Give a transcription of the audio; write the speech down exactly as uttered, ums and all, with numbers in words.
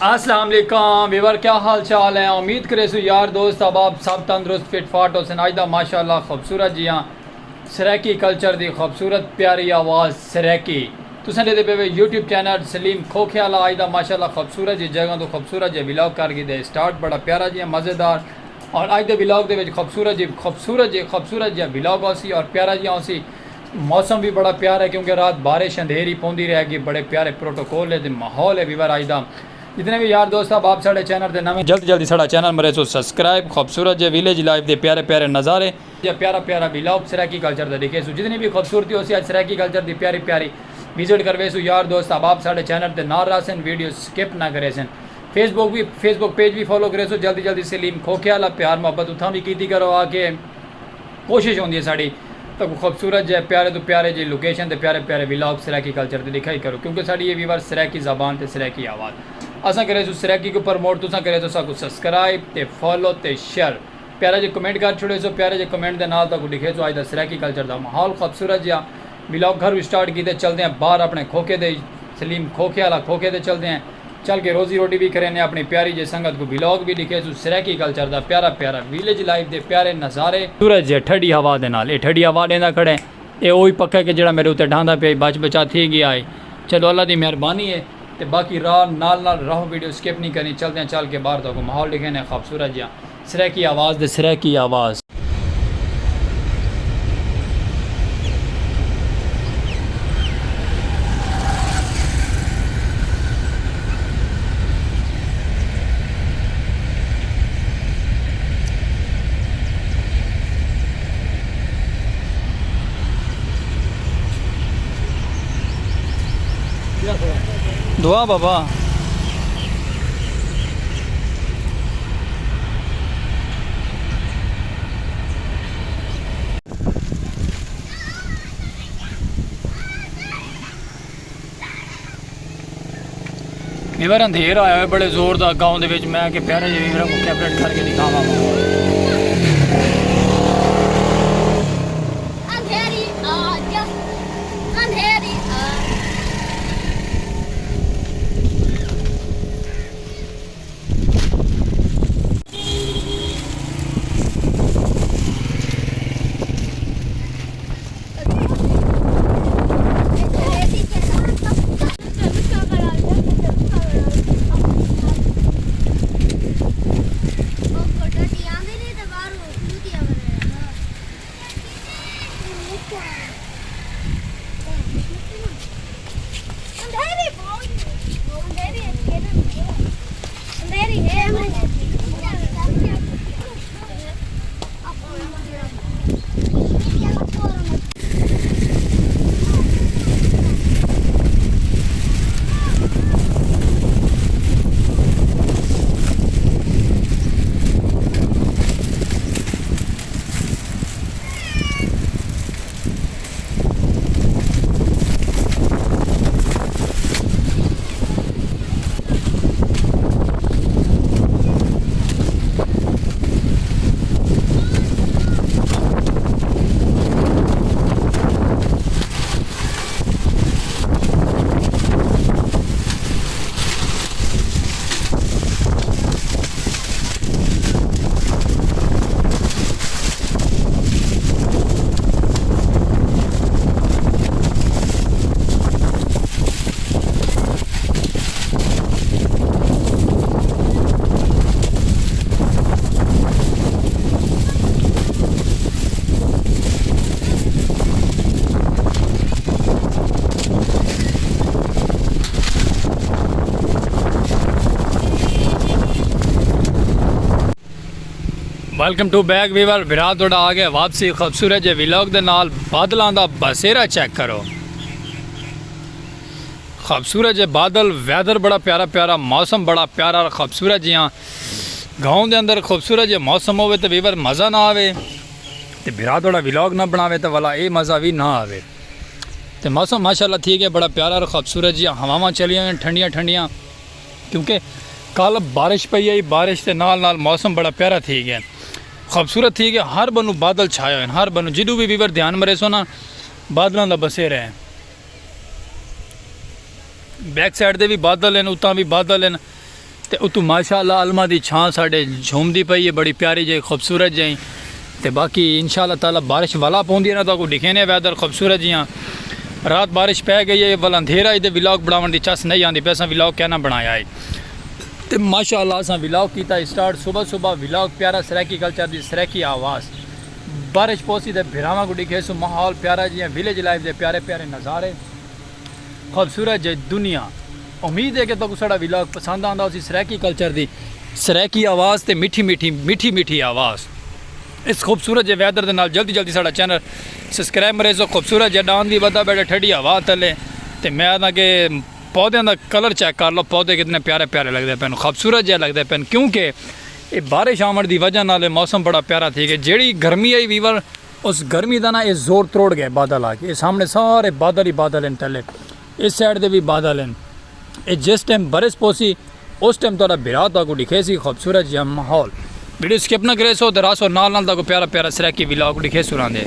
السلام علیکم ویور، کیا حال چال ہیں؟ امید کریسوں یار دوست احباب سب تندرست فٹ فاٹ ہوسن۔ اج دا ماشاءاللہ خوبصورت جیاں سرائیکی کلچر دی خوبصورت پیاری آواز سرائیکی۔ تساں ݙیہدے پئے وے یوٹیوب چینل سلیم کھوکھے والا۔ اج دا ماشاءاللہ خوبصورت جی جگہ توں خوبصورت جے ولاگ کر گھدے سٹارٹ، بڑا پیارا جیاں مزیدار۔ اور اج دے ولاگ دے وچ خوبصورت جی خوبصورت جی خوبصورت جیاں ولاگ ہوسی اور پیارا جیاں ہوسی۔ موسم وی بڑا پیارا ہے کیونکہ رات بارش اندھیری پوندی رہ گئی۔ بڑے پیارے پروٹوکول ہے تے ماحول ہے ویور اج دا۔ جتنے وی یار دوست احباب ساݙے چینل تے نویں، جلد جلدی ساݙا چینل مریسو سبسکرائب۔ خوبصورت جے ویلیج لائف دے پیارے پیارے نظارے، جے پیارا پیارا ولاگ سرائیکی کلچر دا ݙکھیسو۔ جتنی وی خوبصورتی ہوسی اج سرائیکی کلچر دی پیاری پیاری وزٹ کرویسو۔ یار دوست احباب ساݙے چینل تے نال رہسن، ویڈیو سکپ نہ کریسن۔ فیس بک وی، فیس بک پیج وی فالو کریسو۔ جلدی جلدی سلیم کھوکھے والا، پیار محبت اتھاں وی کیتی کرو آ کے۔ کوشش ہوندی ہے ساݙی تہاکوں خوبصورت جے پیارے توں پیارے جے لوکیشن تے پیارے پیارے ولاگ سرائیکی کلچر تے ݙکھائی کروں، کیونکہ ساݙی اے ویور سرائیکی زبان تے سرائیکی آواز۔ اساں کریسوں سرائیکی کوں پروموٹ، تساں کریسو ساکوں سبسکرائب تے فالو تے شیئر۔ پیارا جے کمنٹ کر چھوڑیسو، پیارے جے کمنٹ دے نال تہاکوں ݙکھیسوں اج دا سرائیکی کلچر دا ماحول خوبصورت جیاں۔ ولاگ گھر وچ سٹارٹ کیتے، چلدے ہیں باہر اپݨے کھوکھے دے، سلیم کھوکھے والا کھوکھے تے چلدے ہیں۔ چل کے روزی روٹی وی کرینے، اپݨی پیاری جے سنگت کوں ولاگ وی ݙکھیسوں، سرائیکی کلچر دا پیارا پیارا ویلیج لائف دے پیارے نظارے۔ سورج جے ٹھڈی ہوا دے نال، اے ٹھڈی ہوا ݙیندا کھڑے، اے اوہی پکھا ہے کہ جیڑھا میݙے اتے ڈھاندا پیا، بچ بچا تھی ڳیا ہے۔ چلو اللہ دی مہربانی ہے۔ تے باقی راہ نال نال راہو، ویڈیو سکپ نہیں کرنی، چلدے ہیں چل کے باہر تہاکوں ماحول ݙکھینے خوبصورت جیاں۔ سرائیکی آواز دے سرائیکی آواز۔ دعا بابا۔ ویور اندھیر آیا ہوئے بڑے زور دا گاؤں دے وچ، میں کہ پیارے جے ویوراں کو کیپریٹ کر کے دکھاواں۔ اندھیری آ جا، اندھیری آ۔ ویلکم ٹو بیک ویور، بھرا تہاݙا آ ڳئے واپسی خوبصورت جے ولاگ دے نال۔ بادلاں دا بسیرا چیک کرو، خوبصورت جے بادل، ویدر بڑا پیارا پیارا، موسم بڑا پیارا اور خوبصورت جیاں۔ گاؤں دے اندر خوبصورت جے موسم ہووے تے ویور مزہ نہ آوے، تے بھرا تہاݙا ولاگ نہ بݨاوے تے ولا اے مزہ وی نہ آوے۔ تے موسم ماشاءاللہ تھی ڳئے بڑا پیارا اور خوبصورت جیاں، ہواواں چلیاں ہوئیاں ٹھنڈیاں ٹھنڈیاں، کیونکہ کل بارش پئی آئی، بارش دے نال نال موسم بڑا پیارا تھی ڳئے، خوبصورت تھی ڳئے۔ ہر بنوں بادل چھائے ہوئے ہن، ہر بنوں، جݙوں وی ویور دھیان مریسو نا، بادلاں دا بسیرا ہے۔ بیک سائیڈ دے وی بادل ہن، اتاں وی بادل ہن۔ تے اتوں ماشاء اللہ علمہ دی چھاں ساڈے جھومدی پئی ہے، بڑی پیاری جئی، خوبصورت جئی۔ تے باقی ان شاء اللہ تعالی بارش ولا پوندی ہے نا، تہاکوں ڈکھینے ویدر خوبصورت جیاں۔ رات بارش پے گئی ہے، ولا اندھیرا ہے تے ولاگ بناون دی چس نہیں آندی پئی، اساں ولاگ کینا بنایا ہے۔ تے ماشاء اللہ اساں ولاگ کیتا اسٹارٹ صبح صبح، ولاگ پیارا سرائیکی کلچر دی سرائیکی آواز۔ بارش پوسی تے بھراواں کوں ڈکھیسوں، ماحول پیارا جیاں، ولیج لائف دے پیارے پیارے نظارے، خوبصورت جئی دنیا۔ امید ہے کہ تہاکوں ساڈا ولاگ پسند آندا ہوسی۔ سرائیکی کلچر دی سرائیکی آواز تے میٹھی میٹھی میٹھی میٹھی آواز۔ اس خوبصورت جے ویدر دے نال جلدی جلدی ساڈا چینل سبسکرائب مریسو۔ خوبصورت جے ڈاند وی ودا بیٹھے، ٹھڈی ہوا تلے۔ تے میں آکھداں کہ پودیاں دا کلر چیک کر لو، پودے کتنے پیارے پیارے لگدے پن، خوبصورت جے لگدے پن، کیونکہ اے بارش آون دی وجہ نال اے موسم بڑا پیارا تھی گیا۔ جیڑی گرمی آئی ویور، اس گرمی دا نا اے زور تروڑ گئے بادل آ کے۔ اے سامنے سارے بادل ہی بادل ہیں تلے، اس سائیڈ دے بھی بادل ہیں۔ اے جس ٹائم بارش پوسی، اس ٹائم تہاڈا بھرا تہاکوں ڈکھیسی خوبصورت جیہا ماحول۔ ویڈیو سکپ نہ کریسو تے رہسو نال نال، تہاکوں پیارا پیارا سرائیکی ولاگ ڈکھیسوں راندے۔